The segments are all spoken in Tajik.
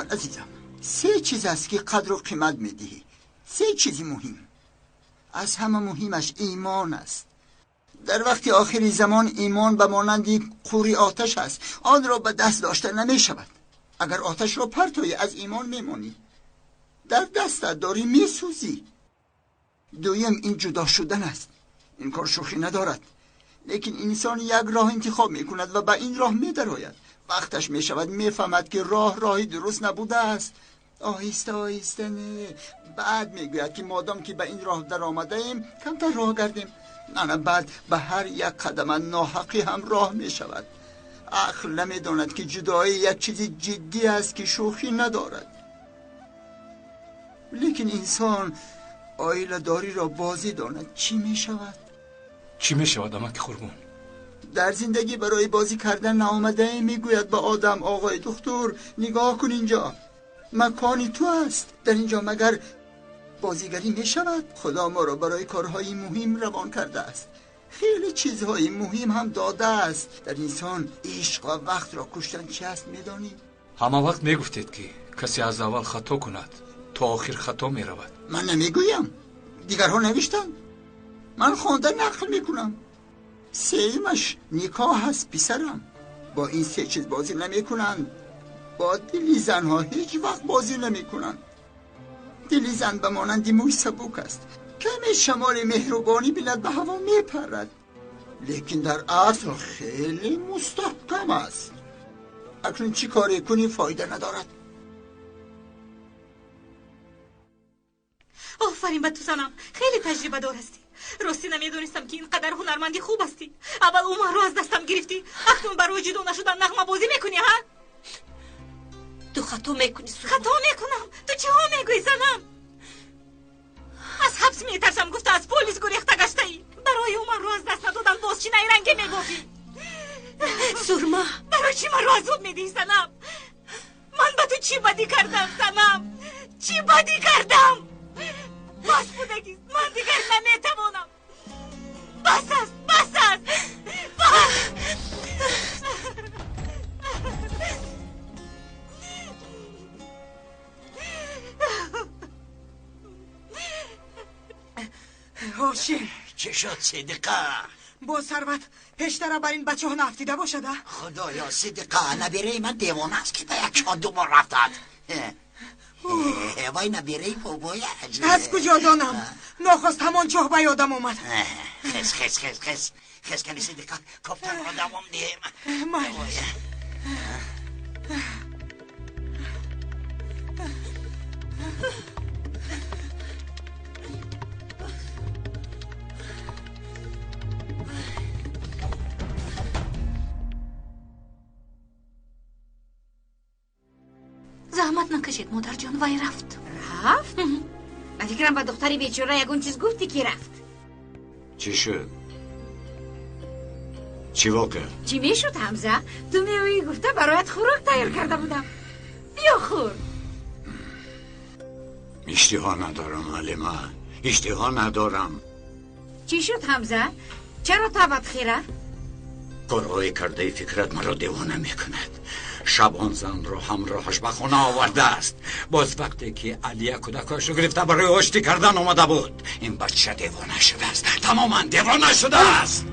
کن عزیزم، سه چیز است که قدر و قیمت میدهی، سه چیز مهم. از همه مهمش ایمان است. در وقت آخری زمان ایمان به مانند قوری آتش است، آن را به دست داشته نمی شود. اگر آتش را پرتوی از ایمان میمانی، در دستت داری میسوزی. دویم این جدا شدن است. این کار شوخی ندارد، لیکن انسان یک راه انتخاب میکند و به این راه میدراید. وقتش میشود میفهمد که راه راهی درست نبوده است. آهسته آهسته نه، بعد میگوید که مادام که به این راه در آمده ایم کمتر راه گردیم. نه، بعد به هر یک قدم ناحقی هم راه میشود. عقل نمیداند که جدایی یک چیز جدی است که شوخی ندارد. لیکن انسان عائله داری را بازی داند چی میشود؟ چی میشود امک قربون؟ در زندگی برای بازی کردن نآمده. میگوید به آدم آقای دکتر نگاه کن، اینجا مکانی تو است، در اینجا مگر بازیگری میشود؟ خدا ما را برای کارهای مهم روان کرده است، خیلی چیزهای مهم هم داده است. در انسان عشق و وقت را کشتن چی است میدانی؟ همه وقت میگفتید که کسی از اول خطا کند تا آخر خطا میرود. من نمیگویم، دیگرها نوشتن، من خوانده نقل میکنم. سیمش نکاح است پسرم. با این سه چیز بازی نمیکنند. با دلی زنها هیچ وقت بازی نمیکنند. دلی زن به مانند موی سبک است، کمی شمال مهربانی بیند به هوا میپرد، لیکن در اصل خیلی مستحکم است. اکنون چی کاری کنی فایده ندارد. آفرین به تو زنم، خیلی تجربه دار هستی. راستی نمیدونستم که اینقدر هنرمندی خوب هستی. اول عمر رو از دستم گرفتی، اکنون برای جدا نشدن نغمه بازی میکنی. ها تو خطا میکنی. خطا میکنم؟ تو چه ها میگویی زنم؟ از حبس میترسم گفته از پلیس گریخته گشته ای. برای عمر رو از دست ندادن باز چی نیرنگی میبافی؟ سرما برای چی من رو عذاب میدی زنم؟ من به تو چی بدی کردم زنم؟ چی بدی کردم؟ بس بودگی، من دیگر نمیتوانم. بس است، بس است، بس. هاشم چه شد صدیقه؟ با ثروت پیشتر بر این بچه ها نفتیده باشد. خدایا صدیقه، نبیره من دیوانه است که به یک چهار دو بار رفتد. وای نبیره بابای از کجا دانم؟ ناخواست همان چاه به یادم آمد. خس خس خس خس خس کنی صدیقه، کفتن را دوام دیم. زحمت نکشید مادر جان، وای رفت. رفت؟ من فکرم با دختری بیچاره یگون چیز گفتی که رفت. چی شد؟ چی واقع؟ چی میشد حمزه؟ تو میوی گفته برایت خوراک تیار کرده بودم، بیا خور. اشتها ندارم علیمه، اشتها ندارم. چی شد حمزه؟ چرا تابت خیره؟ کارهای کرده فکرت مرا دیوانه میکند. شب آن زن را همراهش به خانه آورده است. باز وقتی که علیه کودکاش رو گرفته برای آشتی کردن آمده بود. این بچه دیوانه شده است، تماما دیوانه شده است.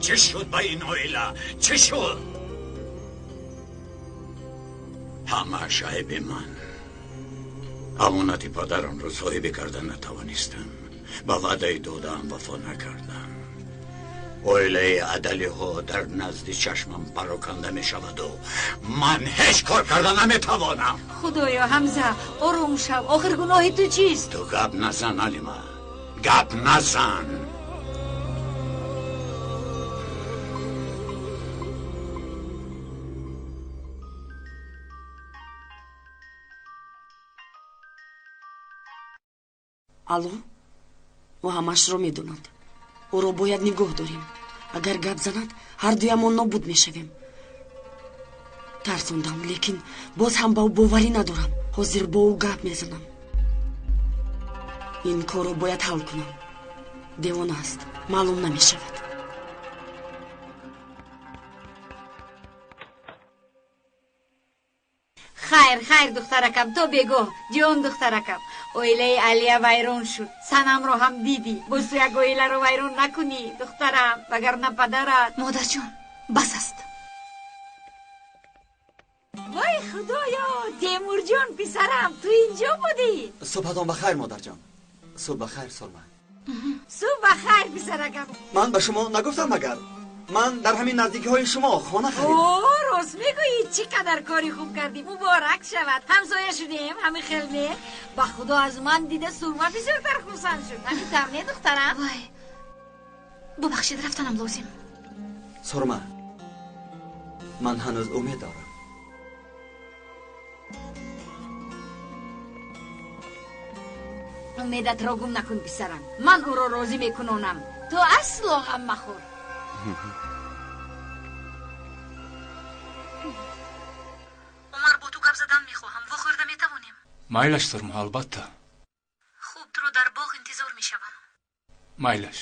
چه شد به این عائله؟ چه شد؟ همه عیب من. امانت پدرم را صاحب کردن نتوانستم. به وعده دادم وفا نکردم. عائله عدلی ها در نزد چشمم پراکنده می شود و من هیچ کار کرده نمی توانم. خدایا حمزه آروم شو، آخر گناه تو چیست؟ تو گپ نزن علیمه، گپ نزن. Алло, ӯ ҳамашро медонад. Ӯро бояд нигоҳ дорем. Агар гап занад, ҳардуямон нобуд мешавем. Тарсондам, лекин боз ҳам ба ӯ боварӣ надорам. Ҳозир бо ӯ гап мезанам. Ин корро бояд ҳал кунам. Девона аст, маълум намешавад. Хайр, хайр, духтаракам, то бегоҳ. Ҷон, духтаракам, оилаи Алия вайрон шуд. Санамро ҳам дидӣ. Боз ту як оиларо вайрон накунӣ, духтарам, вагарна падарат. Модарҷон, бас аст. Вой худоё, Темурҷон, писарам, ту инҷо будӣ? Субҳатон бахайр, модарҷон. Субҳ бахайр, Сурма. Субҳ бахайр, писаракам. Ман ба шумо нагуфтам магар? Ман дар ҳамин наздикиҳои шумо хона харидам. О, рост мегӯӣ, чӣ қадар кори хуб кардӣ. Муборак шавад. Ҳамсоя шудем, ҳамин хел не? Ба худо аз ман дида Сурма бисёртар хурсанд шуд. Ҳамин тавр не, духтарам? Вой, бубахшед, рафтанам лозим. Сурма, ман ҳанӯз умед дорам. Умедатро гум накун, писарам. Ман ӯро розӣ мекунонам. Ту асло ғам махӯр. Умар, бо ту гап задан мехоҳам. Вохӯрда метавонем? Майлаш, Сурма, албатта. Хуб, туро дар боғ интизор мешавам. Майлаш.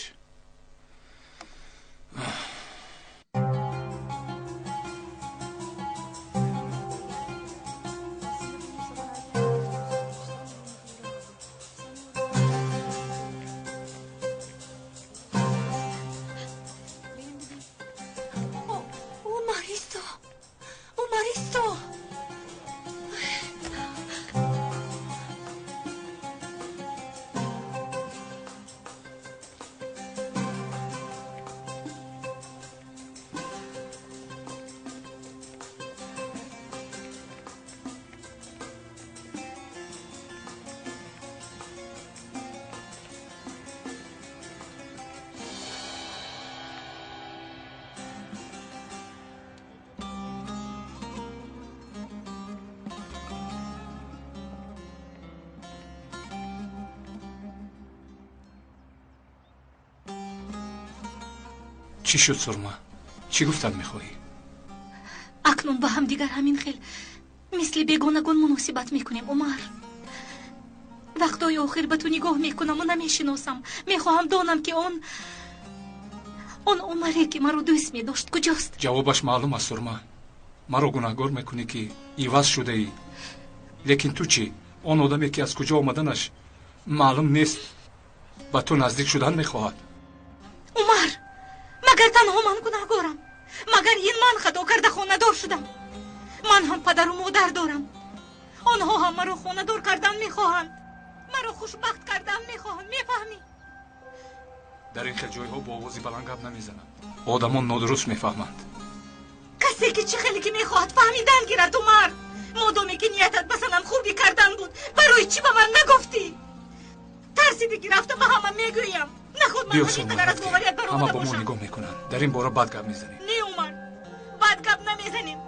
Чӣ шуд, Сурма? Чӣ гуфтан мехоҳӣ? Акнун ба ҳамдигар ҳамин хел мисли бегонагон муносибат мекунем, Умар. Вақтҳои охир ба ту нигоҳ мекунаму намешиносам. Мехоҳам донам, ки он Умаре, ки маро дӯст медошт, куҷост? Ҷавобаш маълум аст, Сурма. Маро гунаҳгор мекунӣ, ки иваз шудаӣ. Лекин ту чӣ? Он одаме, ки аз куҷо омаданаш маълум нест, ба ту наздик шудан мехоҳад. Умар, магар танҳо ман гунаҳгорам? Магар ин ман хато карда хонадор шудам? Ман ҳам падару модар дорам. Онҳо ҳам маро хонадор кардан мехоҳанд, маро хушбахт кардан мехоҳанд. Мефаҳмӣ? Дар ин хел ҷойҳо бо овози баланд гап намезананд. Одамон нодуруст мефаҳманд. Касе ки чӣ хеле ки мехоҳад фаҳмидан гирад, Умар. Модоме ки ниятат ба санам хубӣ кардан буд, барои чӣ ба ман нагуфтӣ? Тарсидӣ, ки рафта ба ҳама мегӯям. Наход ман ҳамин қадар аз боварият баромада ҳама бо мо бошам. нигоҳ мекунанд. Дар ин бора бад гап мезанем. Не, Умар, бад гап намезанем.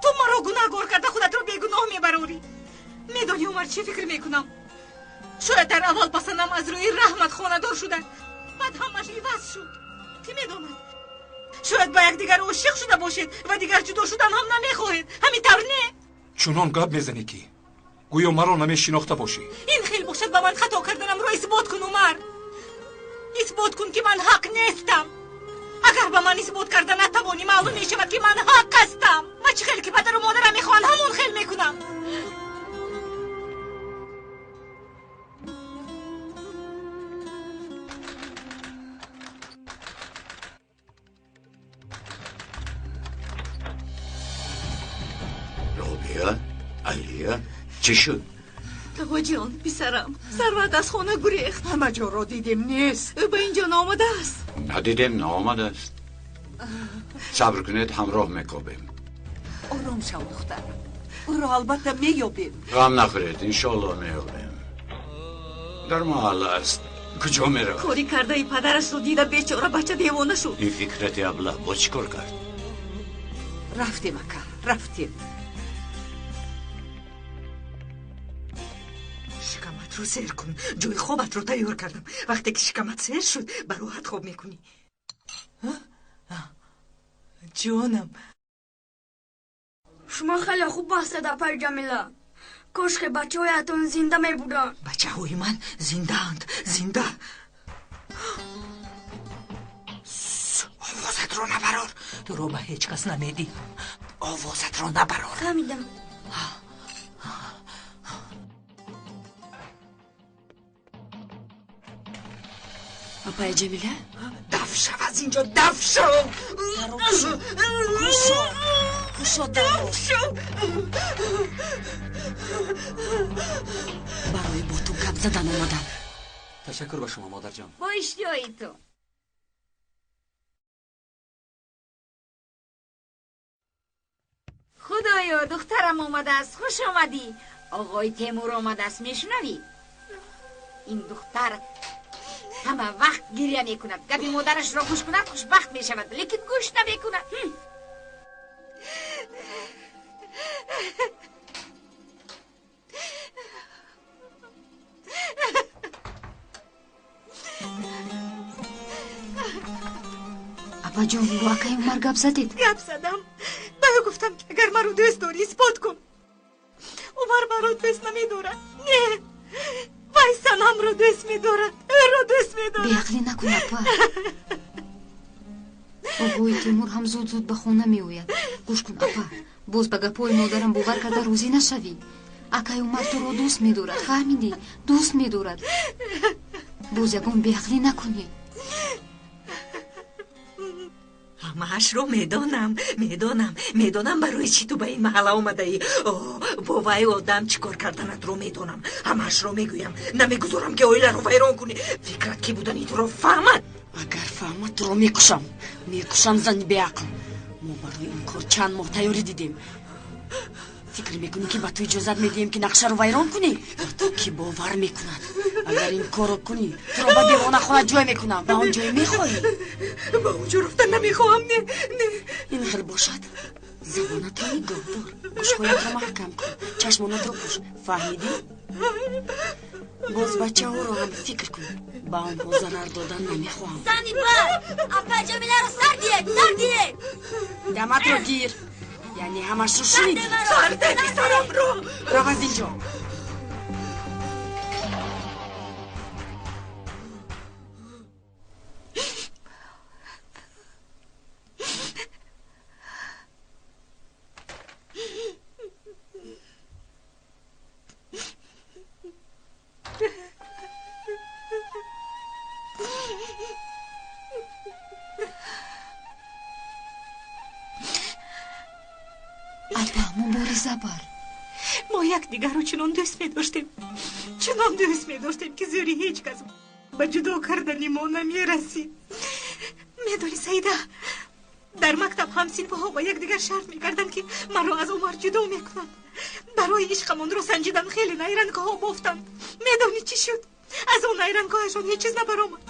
Ту маро гунаҳгор карда худатро бегуноҳ мебарорӣ. Медонӣ, Умар, чӣ фикр мекунам? Шояд дар аввал ба санам аз рӯи раҳмат хонадор шуда, баъд ҳамаш иваз шуд. Кӣ медонад? Шояд ба якдигар ошиқ шуда бошед ва дигар ҷудо шудан ҳам намехоҳед. Ҳамин тавр не? Чунон гап мезанӣ, ки гӯё маро намешинохта бошӣ. Ин хел бошад, ба ман хато карданамро исбот кун, Умар. Исбот кун, ки ман ҳақ нестам. Агар ба ман исбот карда натавонӣ, маълум мешавад, ки ман ҳақ ҳастам ва чӣ хел ки падару модарам мехоҳанд, ҳамон хел мекунам. Робия, Алия, чӣ шуд? Тағоҷон, писарам, Сарват аз хона гурехт. Ҳама ҷоро дидем, нест. Ӯ ба инҷо наомадааст. Надидем, наомадааст. Сабр кунед, ҳамроҳ мекобем. Ором шав, духтарам. Ӯро албатта меёбем. Ғам нахӯред, иншоаллоҳ меёбем. Дар маҳалла аст. Куҷо меравад? Кори кардаи падарашро дида бечора бача девона шуд. Ин фикрати аблаҳ бо чӣ кор кард? Рафтем, ака, рафтем. Шикаматро сер кун. Ҷои хобатро тайёр кардам. Вақте ки шикамат сер шуд, ба роҳат хоб мекунӣ. Ҷонам, Шумо хеле хуб ҳастед, апаи Ҷамила. Кошке бачаҳоятон зинда мебуданд. Бачаҳои ман зиндаанд, зинда. Овозатро набарор. Туро ба ҳеҷ кас намедиҳам. Овозатро набарор. Фаҳмидам. Апаи Ҷамила? Даф шав аз инҷо, даф шав! Дарро кушо, кушо, кушо дарро. Барои бо ту гап задан омадам. Ташаккур ба шумо, модарҷон. Бо иштиҳои ту. Худоё, духтарам омадааст, хуш омадӣ. Оғои Темур омадааст, мешунавӣ? Ин духтар ҳама вақт гиря мекунад. Гапи модарашро гӯш кунад, хушбахт мешавад, лекин гӯш намекунад. Апаҷон, бо акаи Умар гап задед? Гап задам. Ба ӯ гуфтам, ки агар маро дӯст дорӣ, исбот кун. Умар маро дӯст намедорад. Не, вай Санамро дӯст медорад, ӯро дӯст медорад. Беақлӣ накун, апа. Оғои Темур ҳам зуд-зуд ба хона меояд. Гӯш кун, апа, боз ба гапҳои модарам бовар карда розӣ нашавӣ. Акаи Умар туро дӯст медорад, фаҳмидӣ? Дӯст медорад. Боз ягон беақлӣ накунӣ. Ҳамаашро медонам, медонам, медонам барои чӣ ту ба ин маҳалла омадаӣ. Бо вай одам чӣ кор карданатро медонам. Ҳамаашро мегӯям. Намегузорам, ки оиларо вайрон кунӣ. Фикрат ки будани туро фаҳмад. Агар фаҳмад, туро мекушам. Мекушам, зани беақл. Мо барои ин кор чанд моҳ тайёрӣ дидем. Фикр мекунӣ, ки ба ту иҷозат медиҳем, ки нақшаро вайрон кунӣ? Ба ту кӣ бовар мекунад? Агар ин корро кунӣ, туро ба девонахона ҷой мекунам. Ба он ҷой мехоҳӣ? Ба он ҷо рафтан намехоҳам. Не, не. Ин хел бошад, забонатро нигоҳ дор, гӯшҳоятро маҳкам кун, чашмонатро пӯш. Фаҳмидӣ? Боз бачаҳоро ҳам фикр кун. Ба онҳо зарар додан намехоҳам. Зани бад! Апаи Ҷамиларо сар диҳед, сар диҳед! Даматро гир. Яъне ҳамашро шунидӣ? Сар деҳ писарамро! Рав аз инҷо. Апа, мубориза бар. Мо якдигарро чунон дӯст медоштем, чунон дӯст медоштем, ки зӯри ҳеҷ кас ба ҷудо кардани мо намерасид. Медонӣ, Саида, дар мактаб ҳамсинфҳо ба якдигар шарт мекарданд, ки маро аз Умар ҷудо мекунанд. Барои ишқамонро санҷидан хеле найрангҳо бофтанд. Медонӣ чӣ шуд? Аз он найрангҳояшон ҳеҷ чиз набаромад.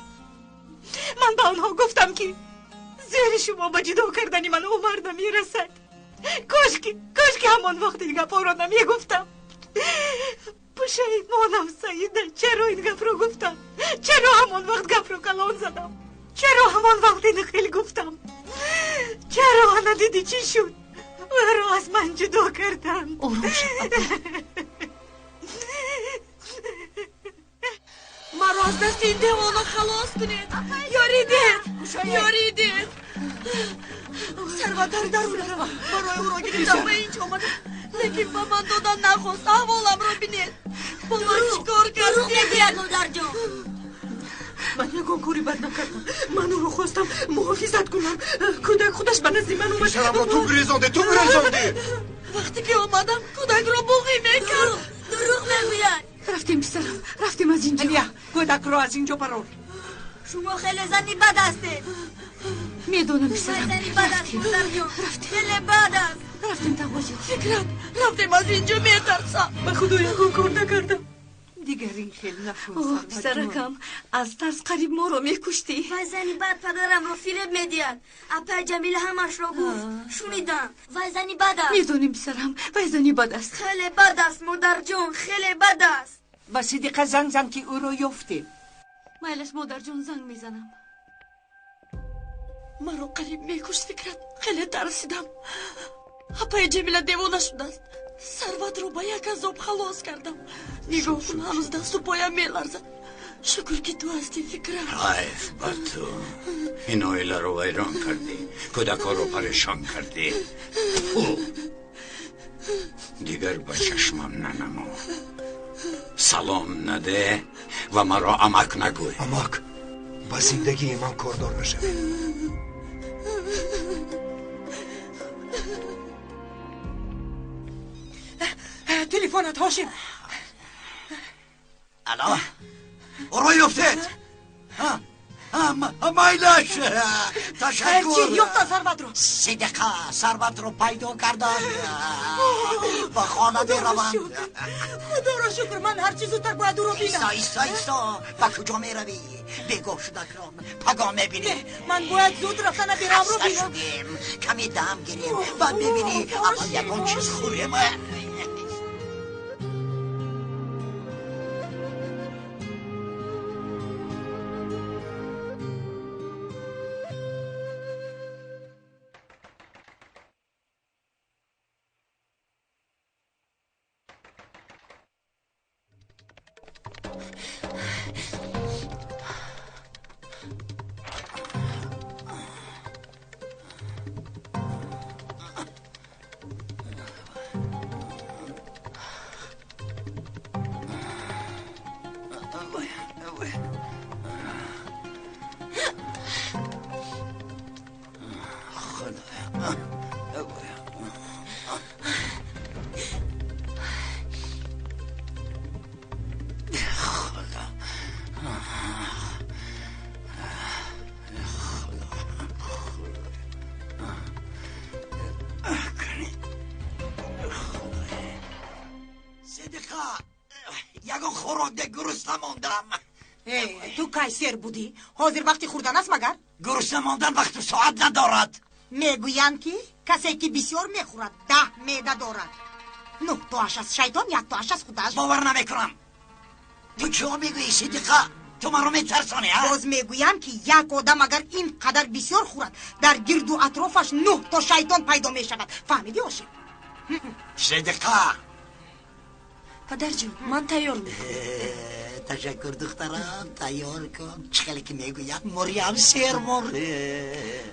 Ман ба онҳо гуфтам, ки зӯри шумо ба ҷудо кардани ман Умар намерасад. Кошки, кошки ҳамон вақт ин гапҳоро намегуфтам. Пушаймонам, Саида, чаро ин гапро гуфтам? Чаро ҳамон вақт гапро калон задам? Чаро ҳамон вақт ин хел гуфтам? Чаро ана дидӣ чӣ шуд? Ӯро аз ман ҷудо карданд. Ором шав, апа. Маро аз дасти ин девона халос кунед. Ёрӣ диҳед, ёрӣ диҳед. Сарват дар дарун аст. Барои ӯро гирифтам ба инҷо омадам, лекин ба ман додан нахост. Аҳволамро бинед. Бо ман чӣ кор Дурӯғ кардед? мегӯяд, модарҷон. Ман ягон кори бад накардам. Ман ӯро хостам муҳофизат кунам. Кӯдак худаш ба назди ман омад. Писарамро ту гурезондӣ, ту гурезондӣ. Вақте ки омадам, кӯдакро буғӣ мекард. Дурӯғ мегӯяд. Рафтем, писарам, рафтем аз инҷо. Алия, кӯдакро аз инҷо барор. Шумо хеле зани бад ҳастед. Медонам, Вай писарам. зани бад аст, модарҷон. Хеле бад аст. Рафтем, тағоҷон. Фикрат, рафтем аз инҷо, метарсам. Ба худо ягон кор накардам. Дигар ин хел накун, Оҳ, Сарватҷон. писаракам, аз тарс қариб моро мекуштӣ. Вай зани бад падарамро фиреб медиҳад. Апаи Ҷамила ҳамашро гуфт. Шунидам. Вай зани бад аст. Медонем, писарам, вай зани бад аст. Хеле бад аст, модарҷон, хеле бад аст. Ба Сидиқа занг зан, ки ӯро ёфтем. Майлаш, модарҷон, занг мезанам. Маро қариб мекушт, Фикрат. Хеле тарсидам. Апаи Ҷамила девона шудааст. Сарватро ба як азоб халос кардам. Нигоҳ кун, ҳанӯз дасту поям меларзад. Шукр, ки ту ҳастӣ, Фикрат. Ҳайф бар ту, ин оиларо вайрон кардӣ, кӯдакҳоро парешон кардӣ. Фу, дигар ба чашмам нанамо, салом наде ва маро амак нагӯй. Амак, Ба зиндагии ман кордор нашавед. Телефонат, Ҳошим. Алло, ӯро ёфтед? Майлаш, ташаккур. Чӣ ёфтан сарватро? Сидиқа сарватро пайдо кардам. Ба хона меравам. Худоро шукр, ман ҳарчи зудтар бояд ӯро бинам. Иста, иста, иста, ба куҷо меравӣ? Бегоҳ шудакрон, пагоҳ мебинӣ. Ман бояд зуд рафта набирамро бинам. Шудем, каме дам гирем, баъд мебинӣ, аввал ягон чиз хӯрем. Ту кай сер будӣ? Ҳозир вақти хӯрдан аст магар? Гурусна мондан вақту соат надорад. Мегӯянд, ки касе ки бисёр мехӯрад, 10 меъда дорад. 9 тоаш аз шайтон, 1 тоаш аз худаш. Бовар намекунам. Ту чиҳо мегӯӣ, Сидиқа? Ту маро метарсонӣ, а? Боз мегӯям, ки як одам агар ин қадар бисёр хӯрад, дар гирду атрофаш 9 то шайтон пайдо мешавад. Фаҳмидӣ, Ҳошим? Сидиқа! Падарҷон, ман тайёр мекунам. Ташаккур, духтарам, тайёр кун. Чӣ хеле ки мегӯяд, мурям сер мур.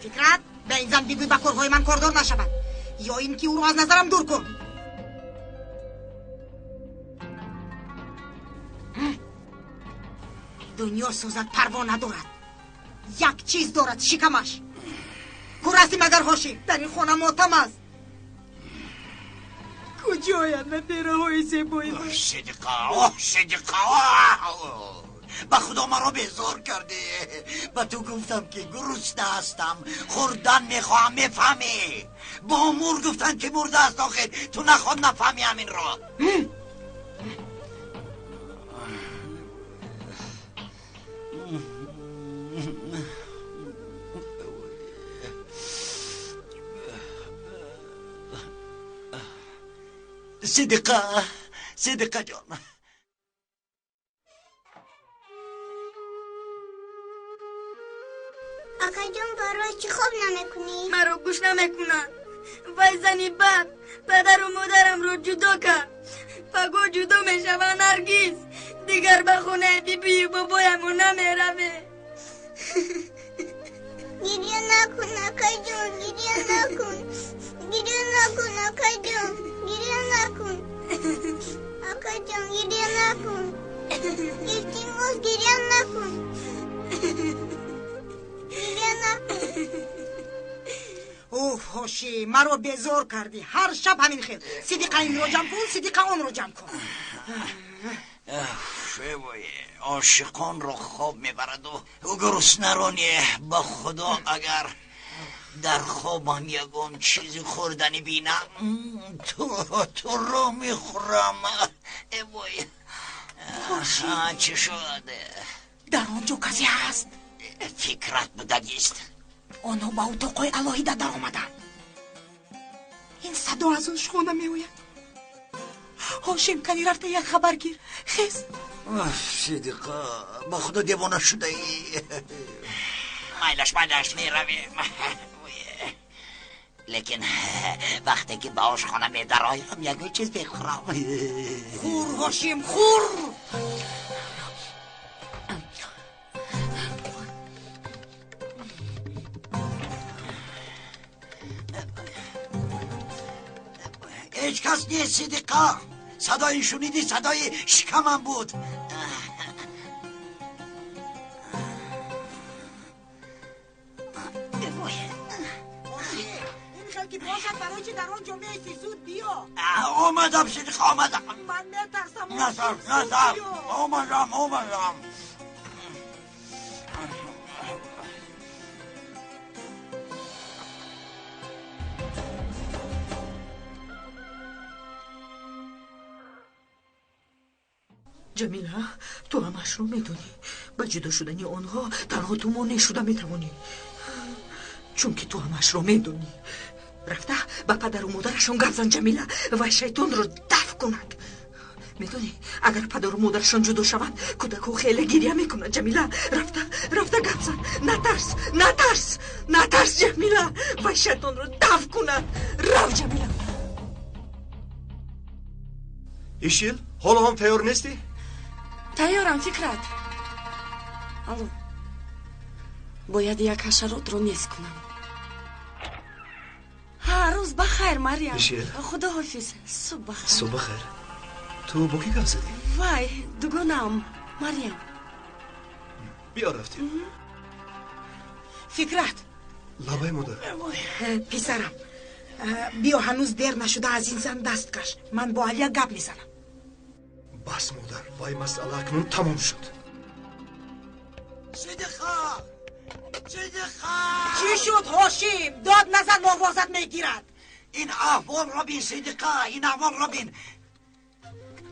Фикрат, ба ин зан бигӯй ба корҳои ман кордор нашавад, ё ин ки ӯро аз назарам дур кун. Дунё сӯзад, парво надорад. Як чиз дорад, шикамаш. Кур ҳастӣ магар, Ҳошим? Дар ин хона мотам аст. Куҷоянд набераҳои зебои ман? Сидиқа, оҳ, Сидиқа, ба худо маро безор кардӣ. Ба ту гуфтам, ки гурусна ҳастам, хӯрдан мехоҳам, мефаҳмӣ? Бо мур гуфтанд, ки мурда аст. Охир ту наход нафаҳмӣ ҳаминро. Сидиқа, Сидиқа ҷон. Акаҷон, барои чӣ хоб намекунӣ? Маро гӯш намекунанд. Вай зани бад падару модарамро ҷудо кард. Паго ҷудо мешаванд ҳаргиз. Дигар ба хонаи бибию бобоямон намеравем. Гиря накун, акаҷон, гиря накун. Гиря накун, акаҷон, гиря накун. Акаҷон, гиря накун. Илтимос, гиря накун. Гиря накун. Уф, Ҳошим, маро безор кардӣ. Ҳар шаб ҳамин хел. Сидиқа инро ҷамъ кун, Сидиқа онро ҷамъ кун. Ошиқонро хоб мебараду гуруснаро не. Ба худо агар дар хобам ягон чизи хӯрданӣ бинам, туро мехӯрам. Эвой, чӣ шуд? Дар он ҷо касе ҳаст. Фикрат будагист. Онҳо ба утоқҳои алоҳида даромаданд. Ин садо аз ошхона меояд. Ҳошим, кани рафта як хабар гир. Хез. Сидиқа, ба худо девона шудаӣ. Майлаш, майлаш, меравем. Лекин вақте ки ба ошхона медароям, ягон чиз мехӯрам. Хӯр, Ҳошим, хӯр. Ҳеҷ кас нест, Сидиқа. Садои шунидӣ, садои шикамам буд. ки бошад, барои чӣ дар он ҷо меистӣ? Зуд биё. Омадам, Сидиқа, омадам. Ман метарсам. Натарс, натарс. Омадам, омадам. Ҷамила, ту ҳамаашро медонӣ. Ба ҷудо шудани онҳо танҳо ту монеъ шуда метавонӣ, чунки ту ҳамаашро медонӣ. Рафта ба падару модарашон гап зан, Ҷамила, вай шайтонро даф кунад. Медонӣ, агар падару модарашон ҷудо шаванд, кӯдакҳо хеле гиря мекунанд. Ҷамила, рафта, рафта гап зан. Натарс, натарс, натарс, Ҷамила, вай шайтонро даф кунад. Рав, Ҷамила. Ишил, ҳоло ҳам тайёр нестӣ? Тайёрам, Фикрат. Алло, бояд як ҳашаротро нест кунам. Ҳа, рӯз ба хайр, Марьям. Худо ҳофиз. Субҳ ба хайр. Субҳ ба хайр. Ту бо кӣ гап задӣ? Вай, дугонаам, Марьям. Биё, рафтем. Фикрат. Лабай, модар. Писарам, биё, ҳанӯз дер нашуда, аз ин зан даст каш. Ман бо Алия гап мезанам. Бас, модар, вай масъала акнун тамом шуд. Сидиқа! Сидиқа! Чӣ шуд, Ҳошим? Дод назан, овозат мегирад. Ин аҳволро бин, Сидиқа, ин аҳволро бин.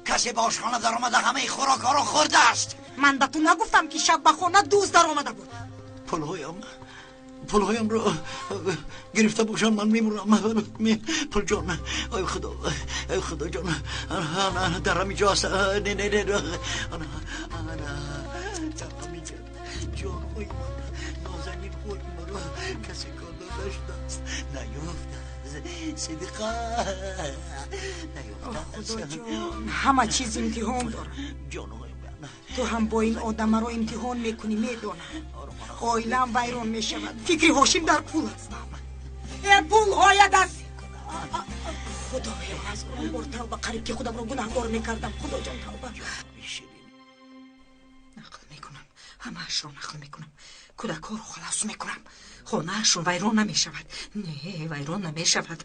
Касе ба ошхона даромада, ҳамаи хӯрокҳоро хӯрдааст. Ман ба ту нагуфтам, ки шаб ба хона дузд даромада буд? Пулҳоям, пулҳоямро гирифта бошанд, ман мемурам. Пулҷон, ой худо, ой худоҷон, дар ҳамин ҷо аст. Не, не, не, дар ҳамин ҷо. Ҷонҳои ман, нозанинҳои маро касе кордор нашудааст, наёфтааст. Сидиқа, наёфтааст. Худоҷон, ҳама чиз имтиҳон дорад. Ҷонҳои ман, ту ҳам бо ин одамаро имтиҳон мекунӣ, медонам. Оилаам вайрон мешавад. Фикри Ҳошим дар пул аст. Э, пулҳоят аст. Худоё, аз он бор тавба, қариб ки худамро гунаҳгор мекардам. Худоҷон, тавба. Нақл мекунам, ҳамаашро нақл мекунам. Кӯдакҳоро халос мекунам. Хонаашон вайрон намешавад. Не, вайрон намешавад.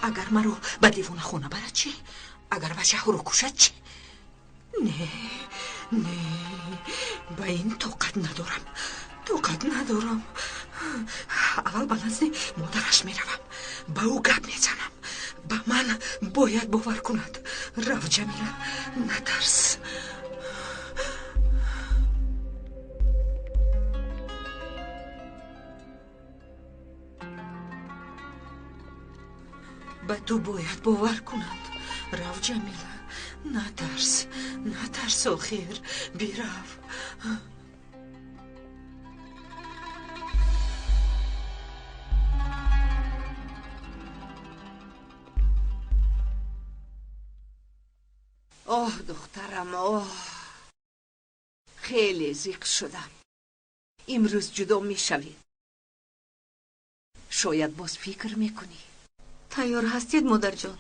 Агар маро ба девонахона барад чӣ? Агар бачаҳоро кушад чӣ? Не, не, ба ин тоқат надорам, тоқат надорам. Аввал ба назди модараш меравам, ба ӯ гап мезанам. Ба ман бояд бовар кунад. Рав, Ҷамила, натарс. Ба ту бояд бовар кунанд. Рав, Ҷамила, натарс, натарс, охир бирав. Оҳ, духтарам, оҳ, хеле зиқ шудам. Имрӯз ҷудо мешавӣ. Шояд боз фикр мекунӣ. Тайёр ҳастед, модарҷон?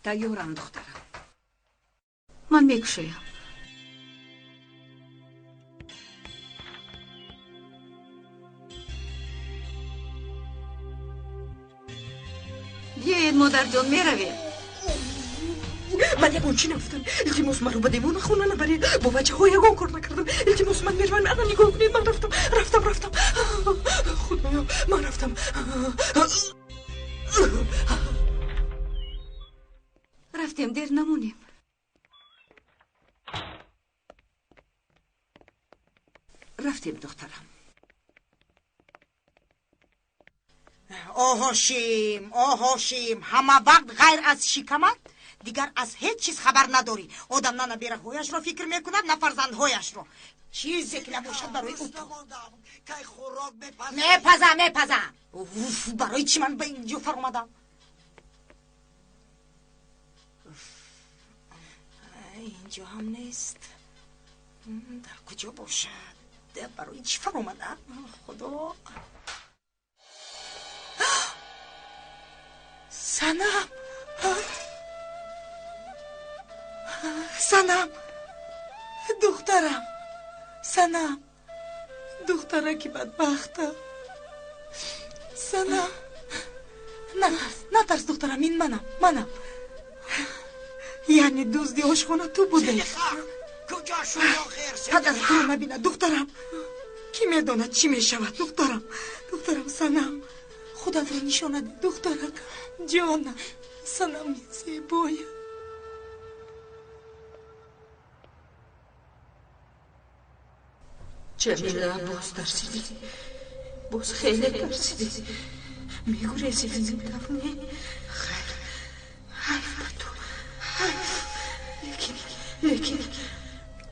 Тайёрам, духтарам. Ман мекушоям. Биёед, модарҷон, меравем. Ман ягон чӣ нагуфтам. Илтимос, маро ба девонахона набаред. Бо бачаҳо ягон кор накардам. Илтимос, ман меравам. Ана, нигоҳ кунед, ман рафтам, рафтам, рафтам. Худоё, ман рафтам. Рафтем, дер намонем. Рафтем, духтарам. О Ҳошим, о Ҳошим, ҳама вақт ғайр аз шикамат дигар аз ҳеҷ чиз хабар надорӣ. Одам на набераҳояшро фикр мекунад, на фарзандҳояшро. Чизе ки набошад барои ӯ мепазам, мепазам. Уф, барои чӣ ман ба инҷо фаромадам? Инҷо ҳам нест. Дар куҷо бошад? Барои чӣ фаромадам? Худо. Санам! Санам, духтарам, Санам, духтараки бадбахтам. Санам, натарс, натарс, духтарам, ин манам, манам. Яъне дузди ошхона ту будӣ. Куҷо шуд охир? Падарат туро набинад, духтарам. Кӣ медонад чӣ мешавад, духтарам. Духтарам, Санам, худатро нишон надеҳ, духтаракам, ҷонам, Санами зебоям. Ҷамила, боз тарсидӣ, боз хеле тарсидӣ. Мегурезӣ аз ин тавр, не? Хайр, ҳайф ба ту, ҳайф. Лекин, лекин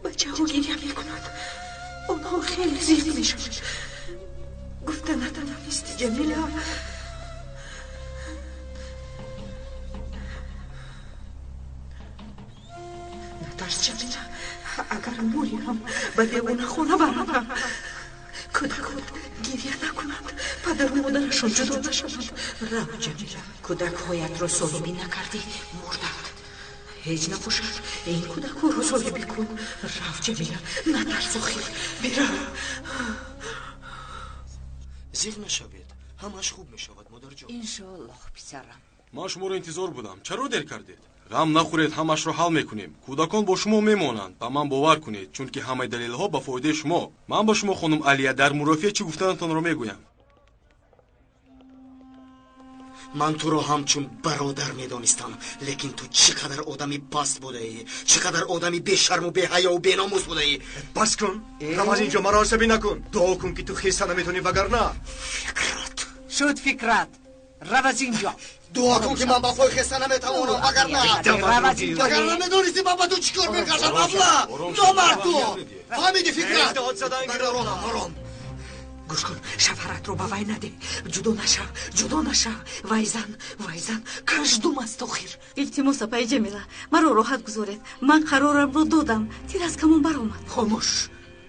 бачаҳо гиря мекунанд, онҳо хеле зиқ мешаванд. Гуфта натавонисти, Ҷамила. Натарс, Ҷамила. Агар мурӣ ҳам ба девонахона барам. Кӯдакот гиря накунанд, падару модарашон ҷудо нашаванд. Рав, Ҷамила, кӯдакҳоятро соҳибӣ накардӣ, мурданд. Ҳеҷ набошад, ин кӯдакҳоро соҳибӣ кун. Рав, Ҷамила, натарс охир, бирав. Зиқ нашавед, ҳамааш хуб мешавад, модарҷон. Иншоаллоҳ, писарам. Ман шуморо интизор будам. Чаро дер кардед? Ғам нахӯред, ҳамашро ҳал мекунем. Кӯдакон бо шумо мемонанд, ба ман бовар кунед, чунки ҳамаи далелҳо ба фоидаи шумо. Ман ба шумо, хонум Алия, дар мурофиа чӣ гуфтанатонро мегӯям. Ман туро ҳамчун бародар медонистам, лекин ту чӣ қадар одами паст будаӣ, чӣ қадар одами бешарму беҳаёву беномус будаӣ. Бас кун, рав аз инҷо, маро асабӣ накун. Дуо кун, ки ту хеста наметавонӣ, вагарна. Фикрат шуд, Фикрат, рав аз инҷо. Дуо кун, ки ман ба пой хеста наметавонам, вагарна. Вагарна медонисти ман ба ту чӣ кор мекардам, абла номард ту. Фаҳмидӣ, Фикрат? Ором, ором. Гӯш кун, шавҳаратро ба вай надеҳ, ҷудо нашав, ҷудо нашав. Вай зан, вай зан каждум аст охир. Илтимос, апаи Ҷамила, маро роҳат гузоред. Ман қарорамро додам, тир аз камон баромад. Хомӯш,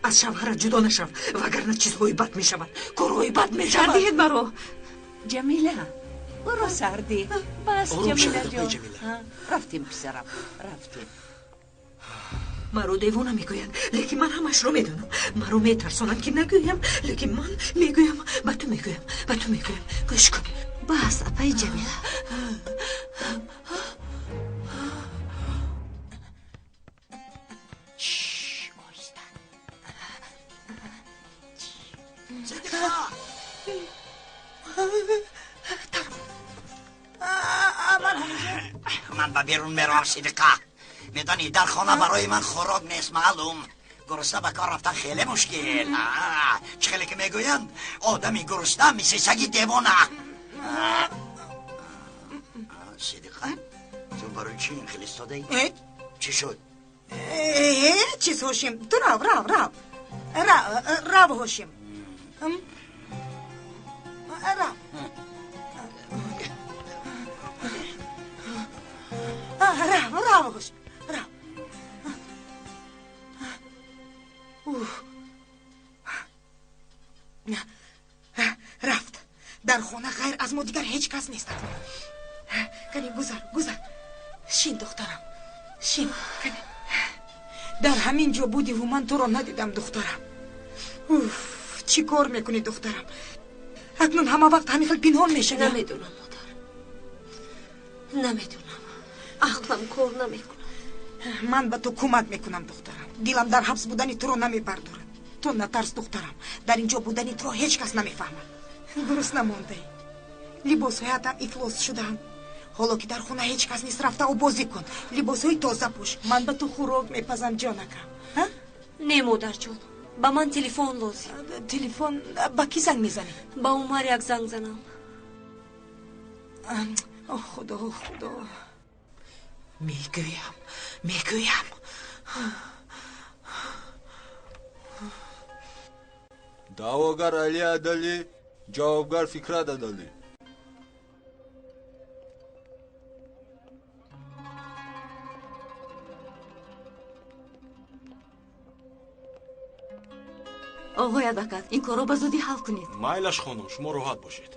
аз шавҳарат ҷудо нашав, вагарна чизҳои бад мешавад, корҳои бад мешавад. Сар диҳед маро. Ҷамила, ӯро сар деҳ. Бас, Ҷамила ҷон. Рафтем, писарам, рафтем. Маро девона мегӯянд, лекин ман ҳамашро медонам. Маро метарсонанд, ки нагӯям, лекин ман мегӯям, ба ту мегӯям, ба ту мегӯям. Гӯш кун. Бас, апаи Ҷамила. Ман ба берун меравам, Сидиқа. Медонӣ, дар хона барои ман хӯрок нест, маълум. Гурусна ба кор рафтан хеле мушкил. Чӣ хеле ки мегӯянд, одами гурусна мисли саги девона. Сидиқа, ту барои чӣ ин хел истодаӣ? Чӣ шуд? Ҳеҷ чиз, Ҳошим. Ту рав, рав, рав, рав, Ҳошим, рав, рав, рав, Ҳошим, рав. Рафт. Дар хона ғайр аз мо дигар ҳеҷ кас нест. Кани, гузар, гузар, шин, духтарам, шин. Кани, дар ҳамин ҷо будиву ман туро надидам, духтарам. Уф, чӣ кор мекунӣ, духтарам? Акнун ҳама вақт ҳамин хел пинҳон мешавӣ? Намедонам, модар, намедонам, ақлам кор намекунад. Ман ба ту кӯмак мекунам, духтарам. Дилам дар ҳабс будани туро намебардорад. Ту натарс, духтарам, дар ин ҷо будани туро ҳеҷ кас намефаҳмад. Дуруст намондаӣ, либосҳоятам ифлос шудаанд. Ҳоло ки дар хона ҳеҷ кас нест, рафта обозӣ кун, либосҳои тоза пӯш. Ман ба ту хӯрок мепазам, ҷонакам. Не, модарҷон, ба ман телефон лозим. Телефон? Ба кӣ занг мезанӣ? Ба Умар як занг занам. О худо, худо. Мегӯям, мегӯям. Даъвогар Али Адалӣ, ҷавобгар Фикрат Адалӣ. Оғои адвокат, ин корро ба зудӣ ҳал кунед. Майлаш, хонум, шумо роҳат бошед.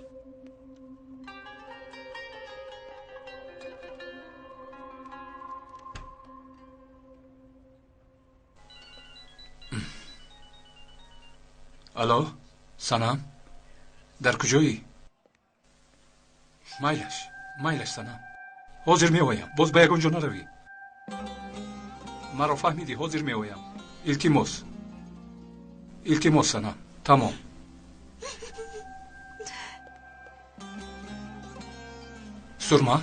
Алло, Санам, дар куҷоӣ? Майлаш, майлаш, Санам, ҳозир меоям. Боз ба ягон ҷо наравӣ. Маро фаҳмидӣ? Ҳозир меоям. Илтимос, илтимос, Санам. Тамом. Сурма,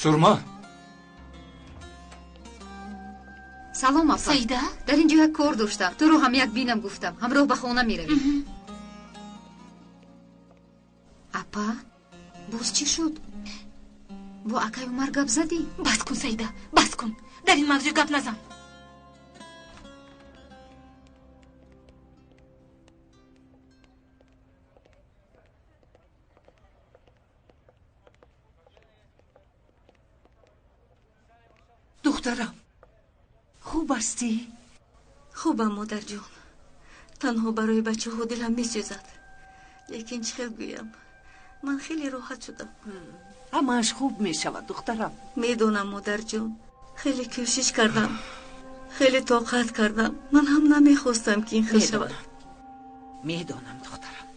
Сурма. Салом, апа. Саида? Дар ин ҷо як кор доштам. Туро ҳам як бинам гуфтам. Ҳамроҳ ба хона меравем. Апа, боз чӣ шуд? Бо акай Умар гап задӣ? Бас кун, Саида, бас кун. Дар ин мавзӯъ гап назан. Духтарам, хуб ҳастӣ? Хубам, модарҷон. Танҳо барои бачаҳо дилам месӯзад. Лекин чӣ хел гӯям, ман хеле роҳат шудам. Ҳамааш хуб мешавад, духтарам. Медонам, модарҷон, хеле кӯшиш кардам, хеле тоқат кардам. Ман ҳам намехостам, ки ин хел шавад. Медонам, духтарам.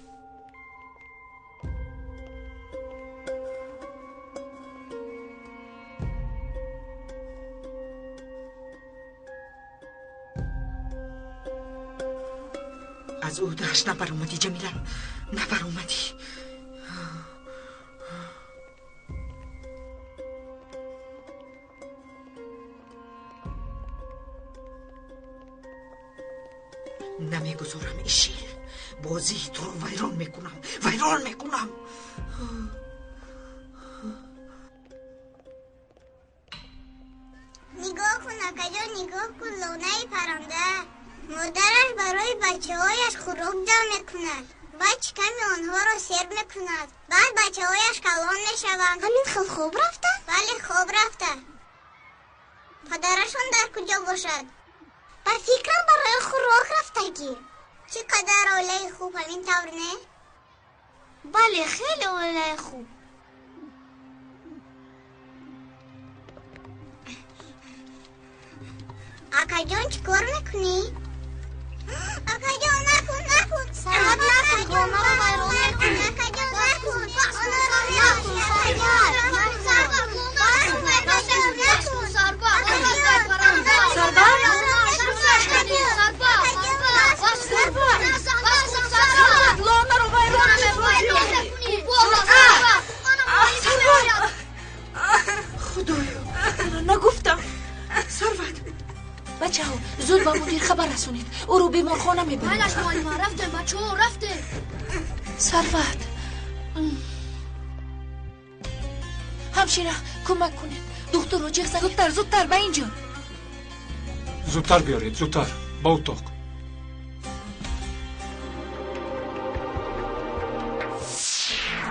Аз ӯҳдааш набаромадӣ, Ҷамила, набаромадӣ. Намегузорам, ишил. Бозии туро вайрон мекунам, вайрон мекунам. Нигоҳ кун, акаҷон, нигоҳ кун, лонаи парранда. Модараш барои бачаҳояш хӯрок ҷамъ мекунад. Баъд шиками онҳоро сер мекунад. Баъд бачаҳояш калон мешаванд. Ҳамин хел хоб рафта? Бале, хоб рафта. Падарашон дар куҷо бошад? Ба фикрам, барои хӯрок рафтагӣ. Чӣ қадар оилаи хуб, ҳамин тавр не? Бале, хеле оилаи хуб. Акаҷон, чӣ кор мекунӣ? Акаҷон, накун, накун. Сарват, накун, хонаро вайрон мекунӣ. Акаҷон, накун. Накун, сарват. Сарват, лонаро вайрон мекунӣ. Сарват! Худоё, нагуфтам. Сарват! Бачаҳо, зуд ба мудир хабар расонед. Ӯро беморхона мебарем. Майлаш, муаллима, рафтем, бачаҳо, рафтем. Сарват, ҳамшира, кӯмак кунед. Духтурро ҷеғ занед. Зудтар, зудтар, ба ин ҷо. Зудтар биёред, зудтар, ба утоқ.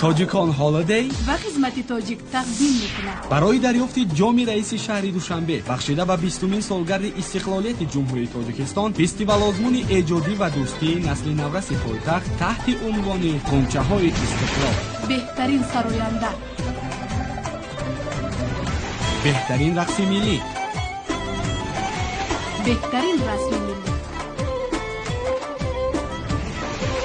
Тоҷикон Холидей ва хизмати тоҷик тақдим мекунад. Барои дарёфти ҷоми раиси шаҳри Душанбе, бахшида ба 20-умин солгарди истиқлолияти Ҷумҳурии Тоҷикистон, фестивал-озмуни эҷодӣ ва дӯстии насли навраси пойтахт таҳти унвони «Ғунчаҳои истиқлол». Беҳтарин сароянда, беҳтарин рақси миллӣ, беҳтарин расми миллӣ.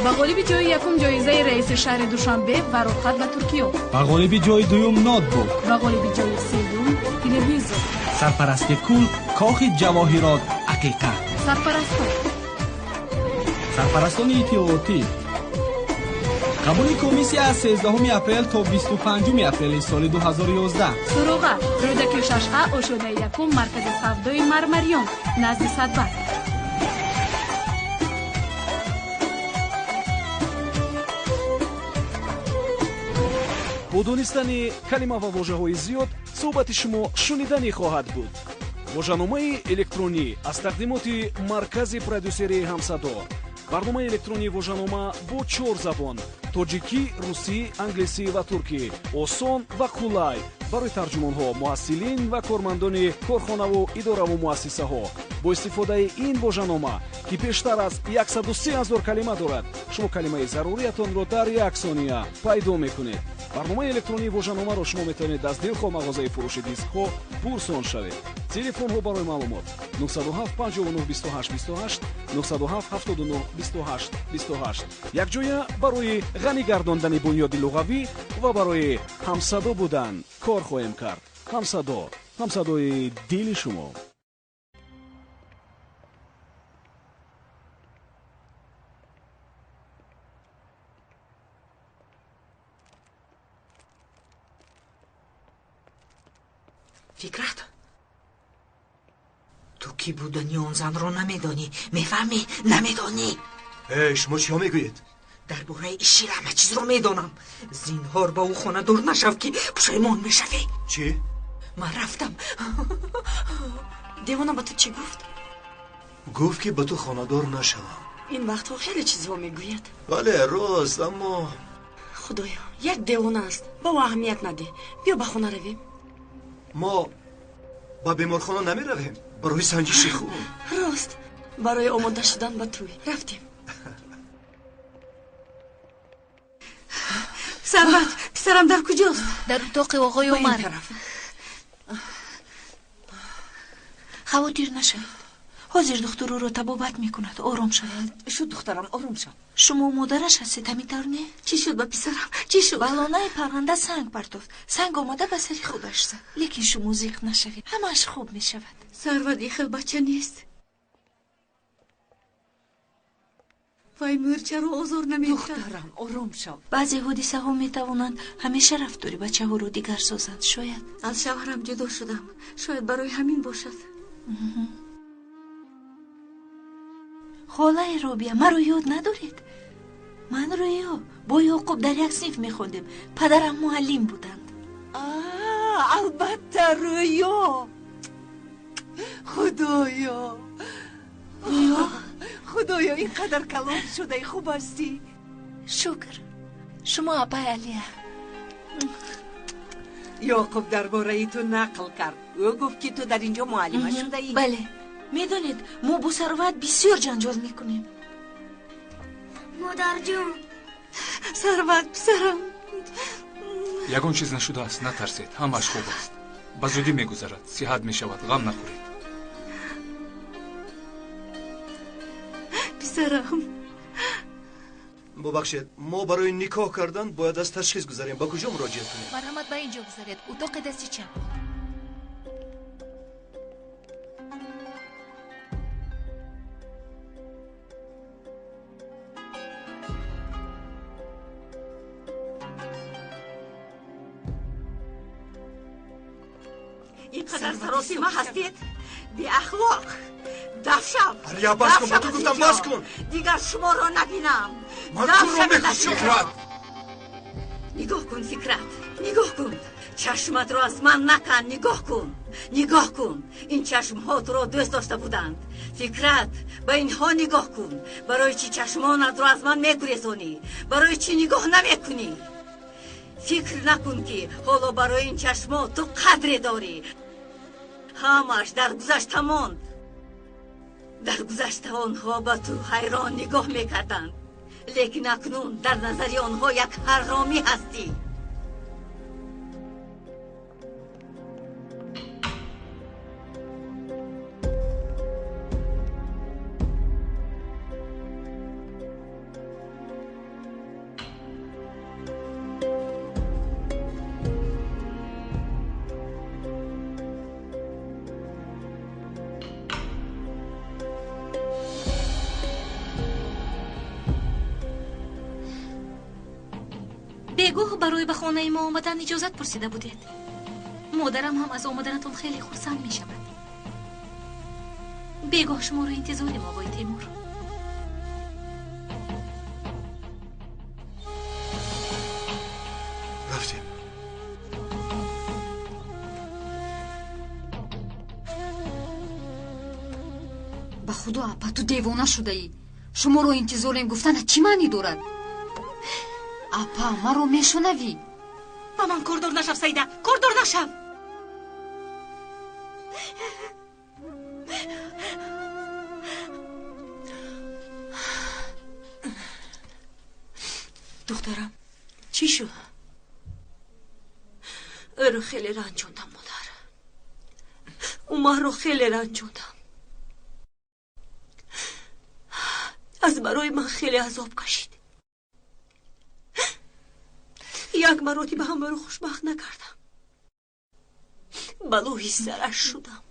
Ба ғолиби ҷои якум ҷоизаи раиси шаҳри Душанбе ва роҳхат ба Туркиё. Ба ғолиби ҷои дуюм ноутбук. Ба ғолиби ҷои сеюм телевизор. Сарпарасти кул Кохи ҷавоҳирот Ақиқа. Сарпарастон. Сарпарастони иттилоотӣ. Қабули комиссия аз 13 апрел то 25 апрели соли 2011. Суроға: Рӯдаки 6А, ошёнаи якум, маркази савдои Мармариён, назди Садбар. Бо донистани калима ва вожаҳои зиёд суҳбати шумо шуниданӣ хоҳад буд. Вожаномаи электронӣ аз тақдимоти маркази продюсерии Ҳамсадо. Барномаи электронии вожанома бо чор забон: тоҷикӣ, русӣ, англисӣ ва туркӣ. Осон ва қулай барои тарҷумонҳо, муҳассилин ва кормандони корхонаву идораву муассисаҳо. Бо истифодаи ин вожанома, ки бештар аз 103 000 калима дорад, шумо калимаи заруриятонро дар як сония пайдо мекунед. Барномаи электронии вожаномаро шумо метавонед аз дилхоҳ мағозаи фурӯши дискҳо пурсон шавед. Телефонҳо барои маълумот 907 59 28 28, 907 79 28 28. Якҷоя барои ғанӣ гардондани бунёди луғавӣ ва барои ҳамсадо будан кор хоҳем кард. Ҳамсадо, ҳамсадои дили шумо. Фикрат, ту кӣ будани он занро намедонӣ, мефаҳмӣ? Намедонӣ. Э, шумо чиҳо мегӯед? Дар бораи ишир ҳама чизро медонам. Зинҳор ба ӯ хонадор нашав, ки пушаймон мешавӣ. Чӣ? Ман рафтам. Девона ба ту чӣ гуфт? Гуфт, ки ба ту хонадор нашавам. Ин вақтҳо хеле чизҳо мегӯяд. Бале, рост, аммо Худоё, як девона аст. Ба ӯ аҳамият надеҳ. Биё ба хона равем. Мо ба беморхона намеравем барои санҷиши хун. Рост, барои омода шудан ба тӯй рафтем. Сарват, писарам дар куҷост? Дар утоқи оғои Ба ин Умар. тараф. Хавотир нашавед. Ҳозир духтур ӯро табобат мекунад. Ором шавед. Шуд, духтарам, ором шав. Шумо модараш ҳастед, ҳамин тавр не? Чӣ шуд ба писарам? Чӣ шуд? Ба лонаи парранда санг партофт. Санг омада ба сари худаш зад. Лекин шумо зиқ нашавед. Ҳамааш хуб мешавад. Сарват ин хел бача нест. Вай мӯрчаро озор намедиҳад. Духтарам, ором шав. Баъзе ҳодисаҳо метавонанд ҳамеша рафтори бачаҳоро дигар созанд. Шояд аз шавҳарам ҷудо шудам. Шояд барои ҳамин бошад. Холаи Робия, маро ёд надоред? Ман Рӯё, бо Ёқуб дар як синф мехондем. Падарам муаллим буданд. Албатта, Рӯё. Худоё, Рӯё, худоё, ин қадар калон шудаи, хуб ҳастӣ? Шукр. Шумо апай Алия. Ёқуб дар бораи ту нақл кард. Ӯ гуфт, ки ту дар ин ҷо муаллима шудаӣ. Бале. Медонед, мо бо Сарват бисёр ҷанҷол мекунем. Модарҷон. Сарват, писарам. Ягон чиз нашудааст, натарсед, ҳамааш хуб аст. Ба зудӣ мегузарад, сиҳат мешавад, ғам нахӯред. Писарам. Бубахшед, мо барои никоҳ кардан бояд аз ташхис гузарем. Ба куҷо муроҷиат кунем? Марҳамат, ба ин ҷо гузаред, утоқи дасти чап. Ин қадар саросима ҳастед? Беахлоқ! Даф шав! Алия, бас кун, ба ту гуфтам, бас кун! Дигар шуморо набинам! Ман Даф туро шавед аз мекушам! инҷо! Нигоҳ кун, Фикрат, нигоҳ кун! Чашматро аз ман накан, нигоҳ кун! Нигоҳ кун! Ин чашмҳо туро дӯст дошта буданд. Фикрат, ба инҳо нигоҳ кун! Барои чӣ чашмонатро аз ман мегурезонӣ? Барои чӣ нигоҳ намекунӣ? Фикр накун, ки ҳоло барои ин чашмо ту қадре дорӣ. Ҳамааш дар гузашта монд. Дар гузашта онҳо ба ту ҳайрон нигоҳ мекарданд, лекин акнун дар назари онҳо як ҳаромӣ ҳастӣ. Бегоҳ барои ба хонаи мо омадан иҷозат пурсида будед. Модарам ҳам аз омаданатон хеле хурсанд мешавад. Бегоҳ шуморо интизорем, оғои Темур. Рафтем. Ба худо, апа, ту девона шудаӣ. Шуморо интизорем гуфтана чӣ маънӣ дорад? Апа, маро мешунавӣ? Ба ман кордор нашав, Саида, кордор нашав! Духтарам, чӣ шуд? Ӯро хеле ранҷондам, модар. Умарро хеле ранҷондам. Аз барои ман хеле азоб кашид. Як маротиба ҳам ӯро хушбахт накардам. Балои сараш шудам.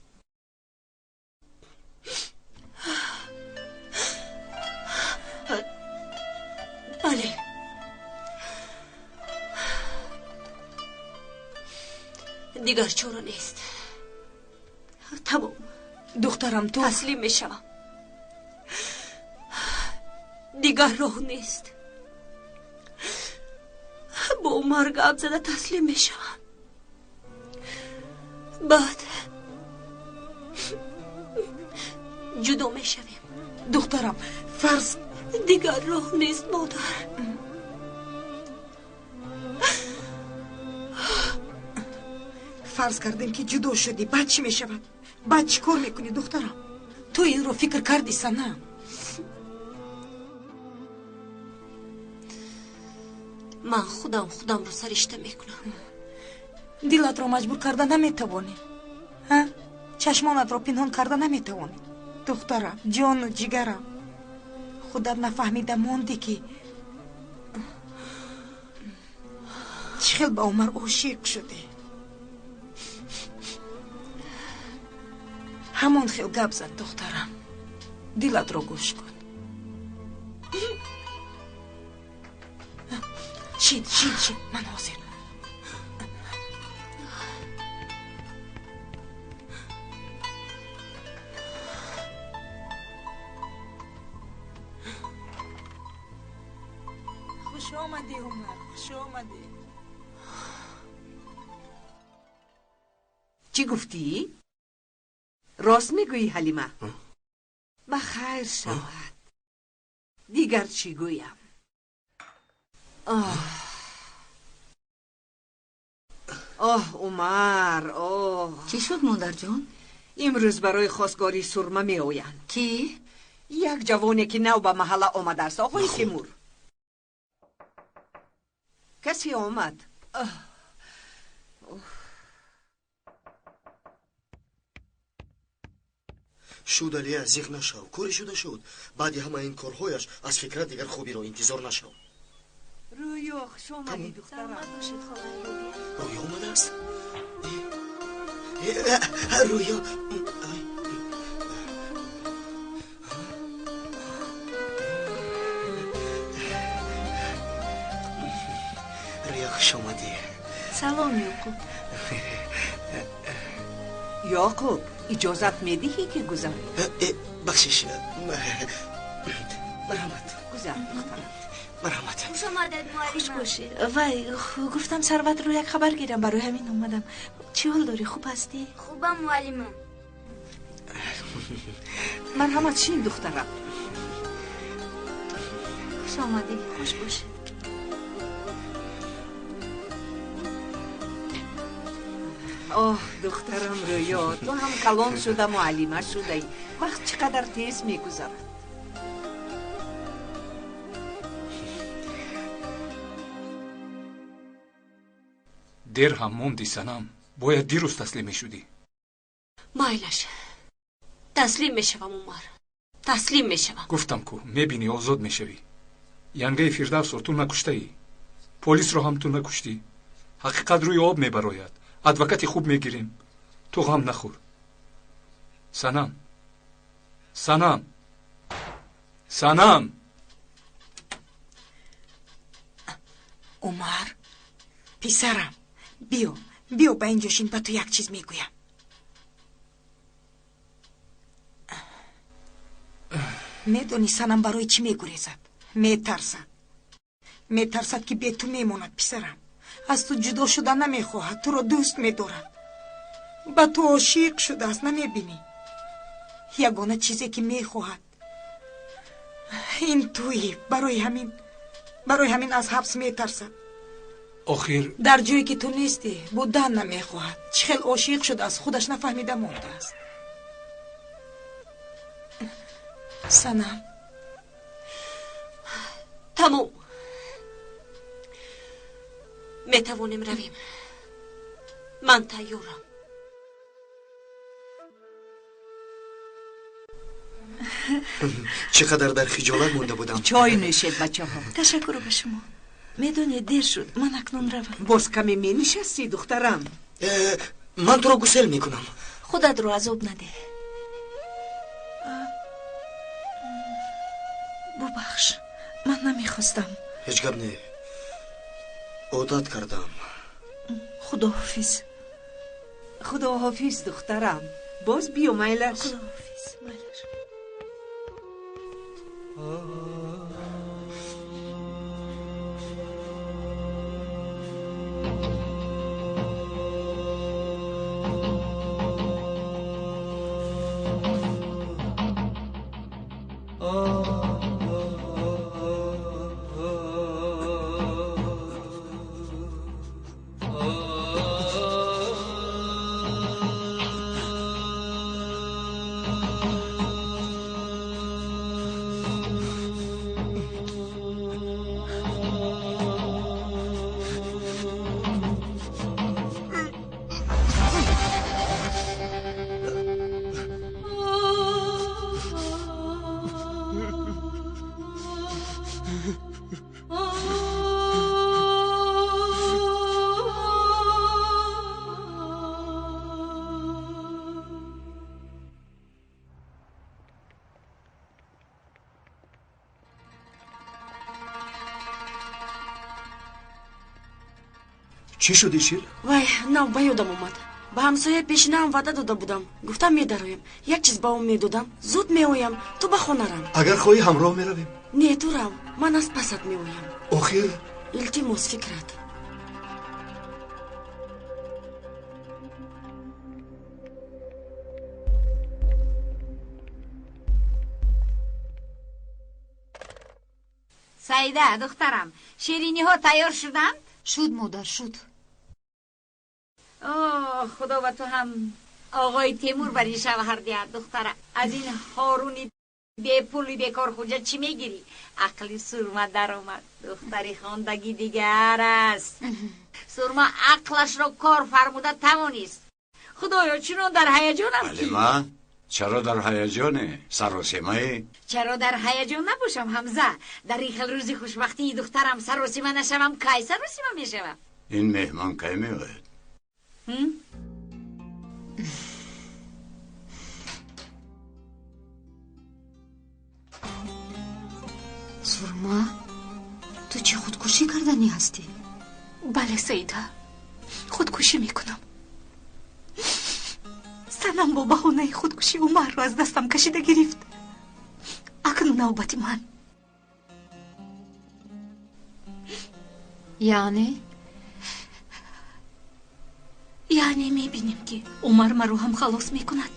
Бале, дигар чора нест. Тамом. Духтарам, ту таслим мешавам. Дигар роҳ нест. Бо Умар гап зада таслим мешавам. Баъд ҷудо мешавем. Духтарам, фарз дигар роҳ нест, модар. Фарз кардем ки ҷудо шудӣ, баъд чӣ мешавад? Баъд чӣ кор мекунӣ, духтарам? Ту инро фикр кардӣ, Санам? Ман худам худамро саришта мекунам. Дилатро маҷбур карда наметавонӣ, чашмонатро пинҳон карда наметавонӣ. Духтарам, ҷону ҷигарам, худат нафаҳмида мондӣ ки чӣ хел ба Умар ошиқ шудӣ. Ҳамон хел гап зад, духтарам. Дилатро гӯш кун. Шин, шин, шин, ман ҳозир. Хуш омадӣ, Умар, хуш омадӣ. Чӣ гуфтӣ? Рост мегӯӣ, Ҳалима? Ба хайр шавад. Дигар чӣ гӯям? Оҳ, Умар, оҳ. Чӣ шуд, модарҷон? Имрӯз барои хостгории Сурма меоянд. Кӣ? Як ҷавоне ки нав ба маҳалла омадааст, оғои Тимур. Касе омад. Шуд, Алия, зиқ нашав. Коре шуда шуд. Баъди ҳама ин корҳояш аз Фикрат дигар хубиро интизор нашав. Рӯё, хуш омадӣ, духтарам. Рӯё омадааст? Рӯё. Рӯё, хуш омадӣ. Салом, Ёқуб. Ёқуб, иҷозат медиҳӣ ки гузарӣ? Бахшиш, марҳамат. Гузар, духтарам. Марҳамат. Хуш омадед, муаллима. Хуш бошед. Вай, гуфтам Сарватро як хабар гирам, барои ҳамин омадам. Чӣ ҳол дорӣ, хуб ҳастӣ? Хубам, муаллима. Марҳамат, шин, духтарам. Хуш омадӣ. Хуш бошед. Оҳ, духтарам Рӯё, ту ҳам калон шуда муаллима шудаӣ. Вақт чӣ қадар тез мегузарад. Дер ҳам монди, Санам. Бояд дирӯз таслим мешудӣ. Майлаш, таслим мешавам, Умар, таслим мешавам. Гуфтам ку, мебинӣ, озод мешавӣ. Янгаи Фирдавсро ту накуштаӣ, полисро ҳам ту накуштӣ. Ҳақиқат рӯи об мебарояд. Адвокати хуб мегирем. Ту ғам нахӯр. Санам, Санам, Санам. Умар, писарам, биё, биё ба инҷо шин, ба ту як чиз мегӯям. Медонӣ Санам барои чӣ мегурезад? Метарсад. Метарсад ки бе ту мемонад, писарам. Аз ту ҷудо шуда намехоҳад, туро дӯст медорад. Ба ту ошиқ шудааст, намебинӣ? Ягона чизе ки мехоҳад ин туӣ. Барои ҳамин аз ҳабс метарсад. Охир дар ҷое ки ту нестӣ будан намехоҳад. Чӣ хел ошиқ шудааст, худаш нафаҳмида мондааст. Санам, тамом. Метавонем равем. Ман тайёрам. Чӣ қадар дар хиҷолат монда будам. Чой нӯшед, бачаҳо. Ташаккур ба шумо. Медонед, дер шуд, ман акнун равам. Боз каме менишастӣ, духтарам? Ман туро гусел мекунам. Худатро азоб надеҳ. Бубахш, ман намехостам. Ҳеҷ гап не, одат кардам. Худоҳофиз. Худоҳофиз, духтарам. Боз биё, майлаш. Худоҳофиз, майлаш. Чӣ шуди, шир? Вай, нав ба ёдам омад. Ба ҳамсояи пешинаам ваъда дода будам. Гуфтам медароем. Як чиз ба ӯ медодам. Зуд меоям. Ту ба хона рам. Агар хоҳӣ, ҳамроҳ меравем. Не, ту рав. Ман аз пасат меоям. Охир? Илтимос, Фикрат. Саида, духтарам, шириниҳо тайёр шуданд? Шуд, модар, шуд. Оҳ, худо ба ту ҳам оғои Темур бари шавҳар диҳад, духтара. Аз ин ҳоруни бепули бекорхӯҷа чӣ мегирӣ? Ақли Сурма даромад. Духтари хондагӣ дигар аст. Сурма ақлашро кор фармуда тавонист. Худоё, чунон дар ҳаяҷонам ки. Алима, чаро дар ҳаяҷоне? Саросемаӣ? Чаро дар ҳаяҷон набошам, Ҳамза? Дар ин хел рӯзи хушбахтии духтарам саросима нашавам, кай саросима мешавам? Ин меҳмон кай меояд? Сурма, ту чӣ худкушӣ карданӣ ҳастӣ? Бале, Саида, худкушӣ мекунам. Санам бо баҳонаи худкушӣ Умарро аз дастам кашида гирифт. Акнун навбати ман. Яъне? Яъне мебинем, ки Умар маро ҳам халос мекунад.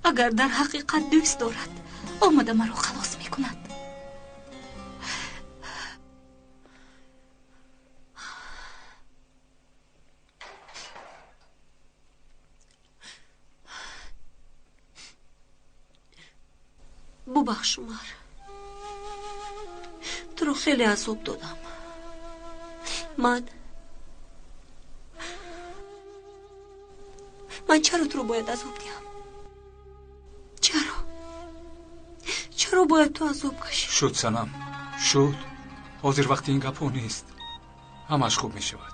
Агар дар ҳақиқат дӯст дорад, омада маро халос мекунад. Бубахш, Умар, туро хеле азоб додам. Ман чаро туро бояд азоб диҳам? Чаро? Чаро бояд ту азоб кашӣ? Шуд, Санам, шуд. Ҳозир вақти ин гапҳо нест. Ҳамааш хуб мешавад.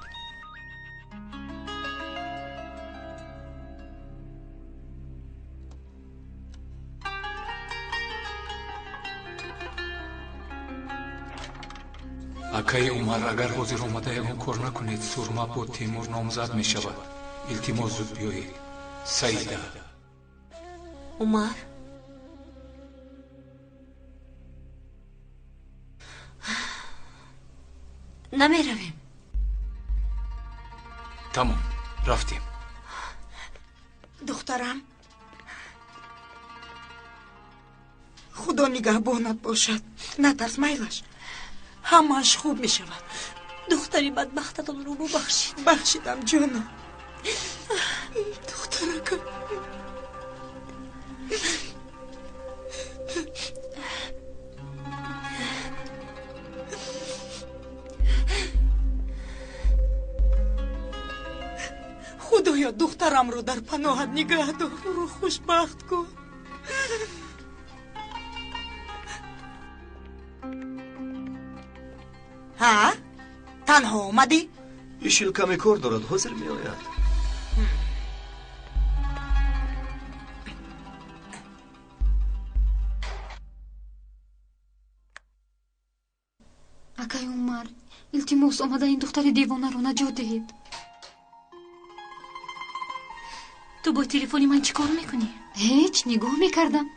Акаи Умар, агар ҳозир омада ягон кор накунед, Сурма бо Темур номзад мешавад. Илтимос, зуд биёед. Саида. Умар, намеравем. Тамом, рафтем. Духтарам, худо нигаҳбонат бошад. Натарс, майлаш. Ҳамааш хуб мешавад. Духтари бадбахтатонро бубахшид. Бахшидам, ҷонам. Духтаракам. Худоё, духтарамро дар паноҳат нигаҳ дор, ӯро хушбахт кун. Ҳа, танҳо омадӣ? Ишил каме кор дорад, ҳозир меояд. Акай Умар, илтимос, омада ин духтари девонаро наҷот диҳед. Ту бо телефони ман чӣ кор мекунӣ? Ҳеҷ, нигоҳ мекардам.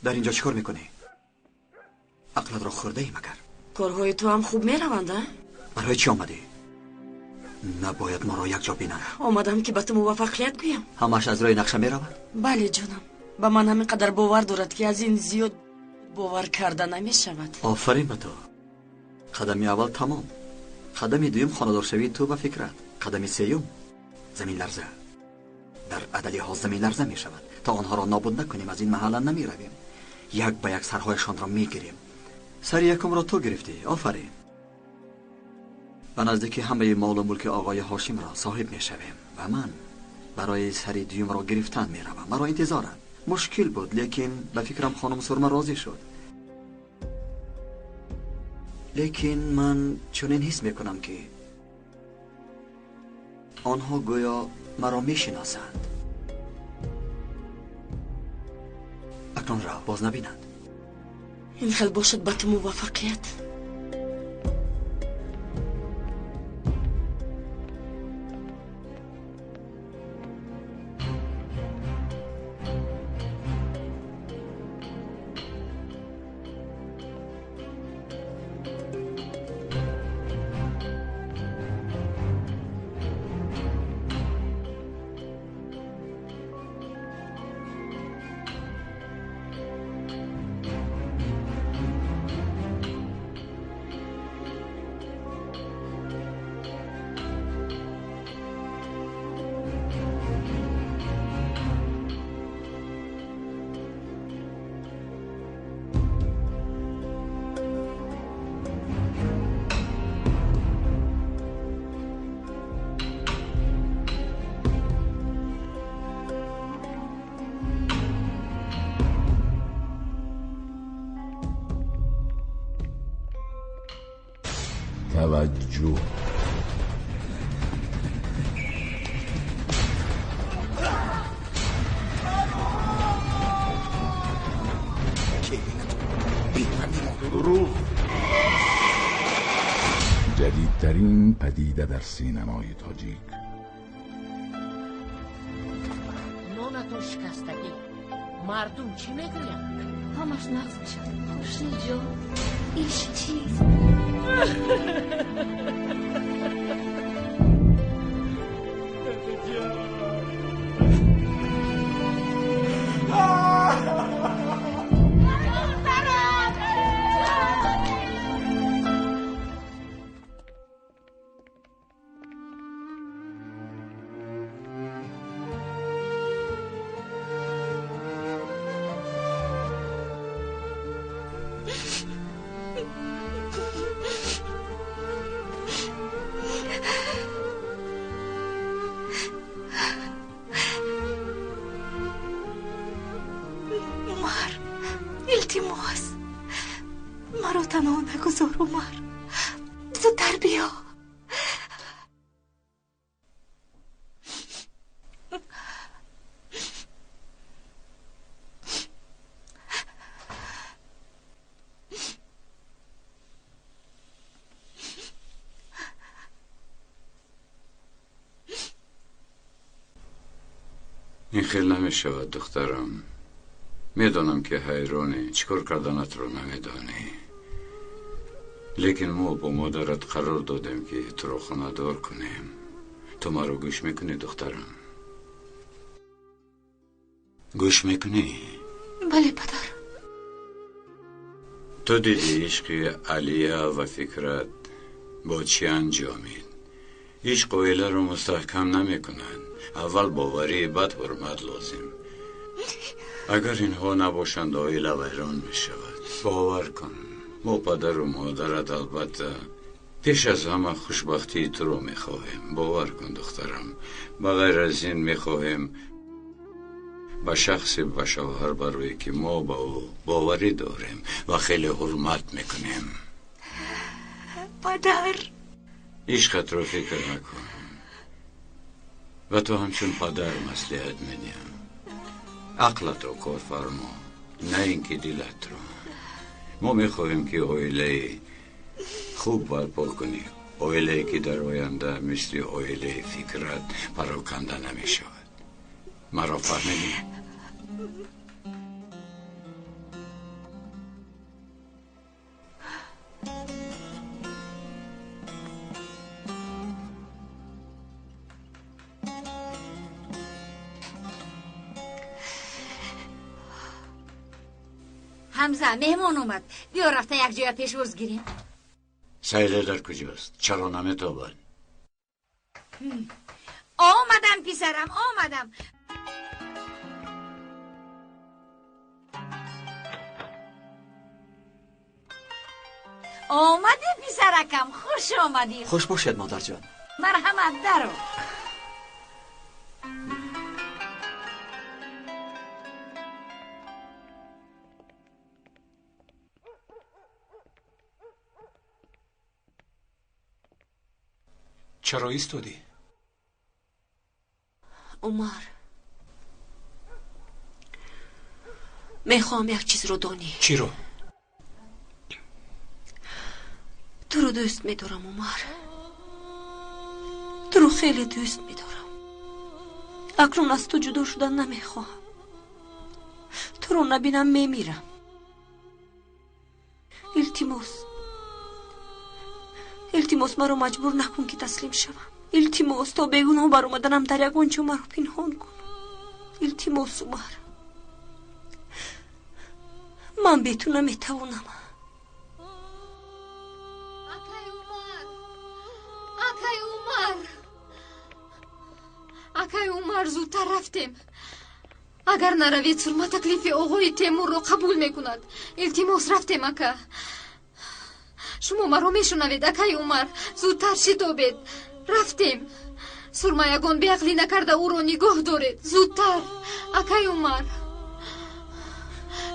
Дар инҷо чӣ кор мекунӣ? Ақлатро хӯрдаӣ магар? Корҳои ту ҳам хуб мераванд, а? Барои чӣ омадӣ? Набояд моро якҷо бинанд. Омадам ки ба ту муваффақият гӯям. Ҳамааш аз рӯи нақша меравад? Бале, ҷонам. Ба ман ҳамин қадар бовар дорад, ки аз ин зиёд бовар карда намешавад. Офарин ба ту. Қадами аввал тамом. Қадами дуюм хонадоршавии ту ба фикрат. Қадами сеюм заминларза. Дар адалиҳо заминларза мешавад. То онҳоро нобуд накунем, аз ин маҳалла намеравем. Як ба як сарҳояшонро мегирем. Сари якумро ту гирифтӣ. Офарин. Ба наздики ҳамаи молу мулки оғои Ҳошимро соҳиб мешавем ва ман барои сари дуюмро гирифтан меравам. Маро интизоранд. Мушкил буд, лекин ба фикрам хонум Сурма розӣ шуд. Лекин ман чунин ҳис мекунам, ки онҳо гӯё маро мешиносанд. Акнун рав, боз набинанд. Ин хел бошад, ба ту муваффақият. توجه. جدیدترین پدیده در سینمای تاجیک. نونتون شکستگی، مردم چی میگویند؟ همش نقص میشد. خوشی جان، ایش چیز. Умар, илтимос, маро танҳо нагузор, Умар, зудтар биё. Ин хел намешавад, духтарам. Медонам, ки ҳайронӣ, чӣ кор карданатро намедонӣ. Лекин мо бо модарат қарор додем, ки туро хонадор кунем. Ту маро гӯш мекунӣ, духтарам? Гӯш мекунӣ? Бале, падар. Ту дидӣ, ишқи Алия ва Фикрат бо чӣ анҷомид? Ишқ оиларо мустаҳкам намекунад. Аввал боварӣ, баъд ҳурмат лозим. Агар инҳо набошанд, оила вайрон мешавад. Бовар кун, мо падару модарат албатта пеш аз ҳама хушбахтии туро мехоҳем. Бовар кун, духтарам. Ба ғайр аз ин мехоҳем ба шахсе ба шавҳар барои ки мо ба ӯ боварӣ дорем ва хеле ҳурмат мекунем. Падар, ишқатро фикр накун. Ба ту ҳамчун падар маслиҳат медиҳам. Ақлатро кор фармо, на ин ки дилатро. Мо мехоҳем ки оилаи хуб барпо кунӣ, оилае ки дар оянда мисли оилаи Фикрат пароканда намешавад. Маро фаҳмидӣ? Ҳамза, меҳмон омад. Биё рафта як ҷоя пешвоз гирем. Саида дар куҷост? Чаро наметобад? Омадам, писарам, омадам. Омадӣ, писаракам, хуш омадӣ. Хуш бошед, модарҷон. Марҳамат, даро. Чаро истодӣ? Умар, мехоҳам як чизро донӣ. Чиро? Туро дӯст медорам, Умар. Туро хеле дӯст медорам. Акнун аз ту ҷудо шудан намехоҳам. Туро набинам, мемирам. Илтимос, илтимос, маро маҷбур накун ки таслим шавам. Илтимос, то бегуноҳ баромаданам дар ягон ҷо маро пинҳон кун. Илтимос, Умар, ман бе ту наметавонам. Акай Умар, акай Умар, акай Умар, зудтар рафтем. Агар наравед, Сурма таклифи оғои Темурро қабул мекунад. Илтимос, рафтем, ака. Шумо маро мешунавед, акай Умар? Зудтар шитобед, рафтем. Сурма ягон беақлӣ накарда ӯро нигоҳ доред. Зудтар, акай Умар,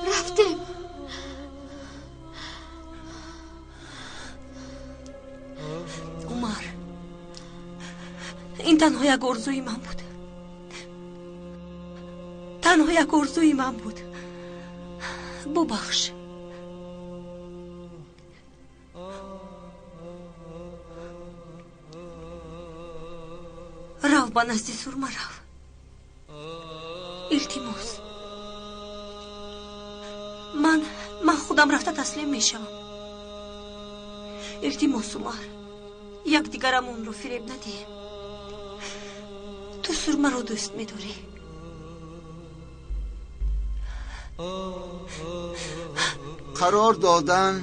рафтем. Умар, ин танҳо як орзуи ман буд. Танҳо як орзуи ман буд. Бубахш. Рав ба назди Сурма, рав. Илтимос, ман худам рафта таслим мешавам. Илтимос, Умар, якдигарамонро фиреб надиҳем. Ту Сурмаро дӯст медорӣ. Қарор додан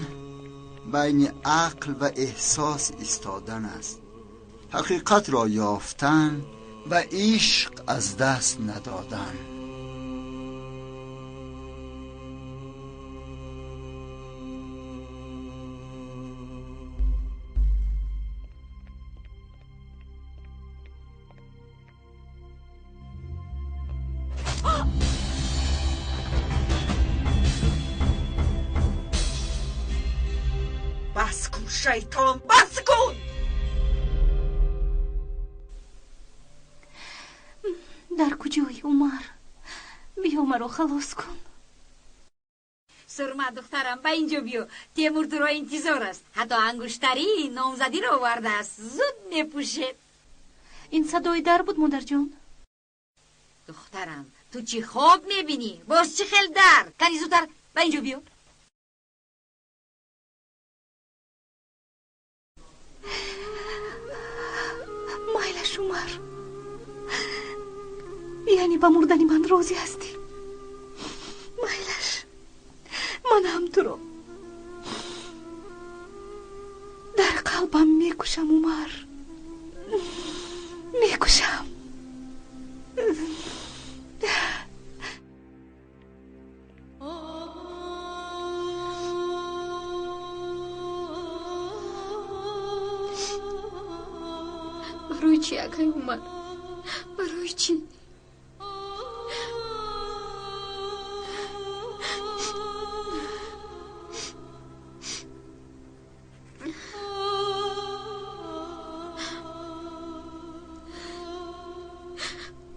байни ақл ва эҳсос истодан аст. Ҳақиқатро ёфтан ва ишқ аз даст надодан. Бас кун, шайтон, бас кун! Дар куҷои, Умар? Биё, маро халос кун. Сурма, духтарам, ба инҷо биё. Темур туро интизор аст. Ҳатто ангуштарии номзадиро овардааст. Зуд мепӯшед. Ин садои дар буд, модарҷон. Духтарам, ту чӣ хоб мебинӣ? Боз чӣ хел дар? Кани зудтар ба инҷо биё. Майлаш, Умар, яъне ба мурдани ман розӣ ҳастӣ? Майлаш, ман ҳам туро дар қалбам мекушам, Умар. Барои чӣ, акай Умар? Барои чӣ?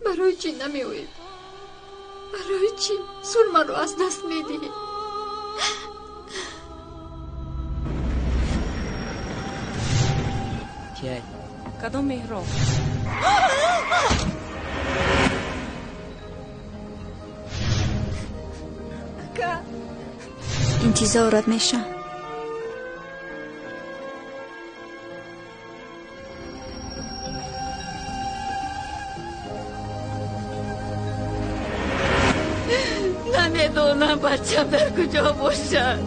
Барои чӣ намеоед? Барои чӣ сурмаро аз даст медиҳед? Кадом меҳроб? Ака, интизорат мешам. Намедонам бачам дар куҷо бошад.